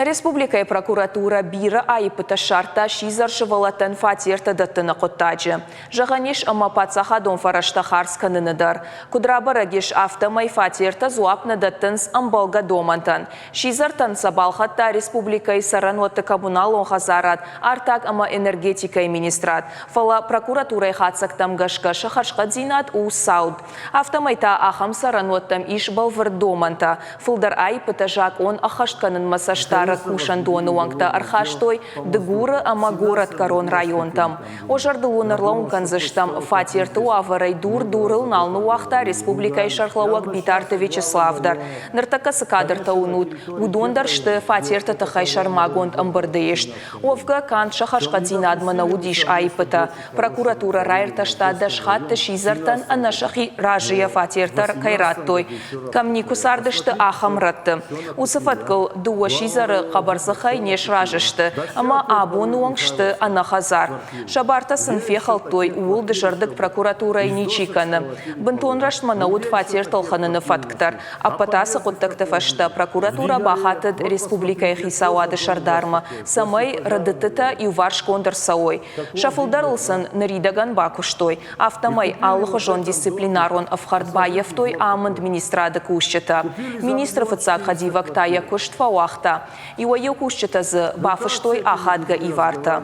Республикӕйы прокуратурӕ бирӕ аиппытӕ ссардта сидзӕр сывӕллӕттӕн фатертӕ дӕттыны хъуыддаджы. Зӕгъӕн ис, ӕмӕ паддзахадон фӕрӕзтӕ хардз кӕныны дӕр. Куыд рабӕрӕг ис, афтӕмӕй фатертӕ дзуапп нӕ дӕттынц ӕмбӕлгӕ домӕнтӕн. Сидзӕртӕн сӕ балхӕдта республикӕйы цӕрӕнуӕтты коммуналон хӕдзарад, артаг ӕмӕ энергетикӕйы министрад. Фӕлӕ прокуратурӕйы хатдзӕгтӕм гӕсгӕ сӕ хӕрзхъӕддзинад у цауд. Афтӕмӕй та ахӕм цӕрӕнуӕттӕм ис бӕлвырд домӕнтӕ. Фылдӕр аиппытӕ закъон ӕххӕст кӕнынмӕ цӕстдарӕг кусӕндоны уӕнгтӕ ӕрхастой Дыгуры ӕмӕ горӕтгӕрон районтӕм. Уӕ зӕрдыл уын ӕрлӕууын кӕндзыстӕм, фатерты уавӕрӕй дур дурыл нал ныууагъта республикӕйы сӕргълӕууӕг Битарты Вячеслав дӕр. Ныртӕккӕ цы кадртӕ уынут, уыдон дӕр сты фатерты тыххӕй сӕрмагонд ӕмбырды ист. Уӕвгӕ, канд сӕ хӕрзхъӕддзинадмӕ нӕ уыдис аиппытӕ. Прокуратурӕ раиртӕста дӕс хатты сидзӕртӕн ӕнӕ сӕхи разыйӕ фатертӕ кӕй радтой, кӕм никуы цардысты, ахӕм рӕтты. Уыцы фӕткыл дыууӕ сидзӕры хъӕбӕрдзыхӕй не сразы сты ӕмӕ абоны онг сты ӕнӕхӕдзар. Сӕ бартӕ сын фехӕлдтой, ууыл дызӕрдыг прокуратурӕйы ничи кӕны. Бынтон рӕстмӕ нӕ уыд фатертӕ ӕлхӕныны фӕтк дӕр. Ӕппӕт ацы хъуыддӕгты фӕстӕ прокуратурӕ бахатыд республикӕйы хицауады сӕрдармӕ, цӕмӕй рӕдыдтытӕ иуварсгонд ӕрцӕуой. Сӕ фылдӕрыл сын ныридӕгӕн бакуыстой, афтӕмӕй алыхуызон дисциплинарон ӕфхӕрд баййӕфтой амынд министрады кусджытӕ. Министры фыццаг хӕдивӕг та йӕ куыст фӕуагъта. Иуӕй-иу кусджытӕ дзы бафыстой ахадгӕ ивартӕ.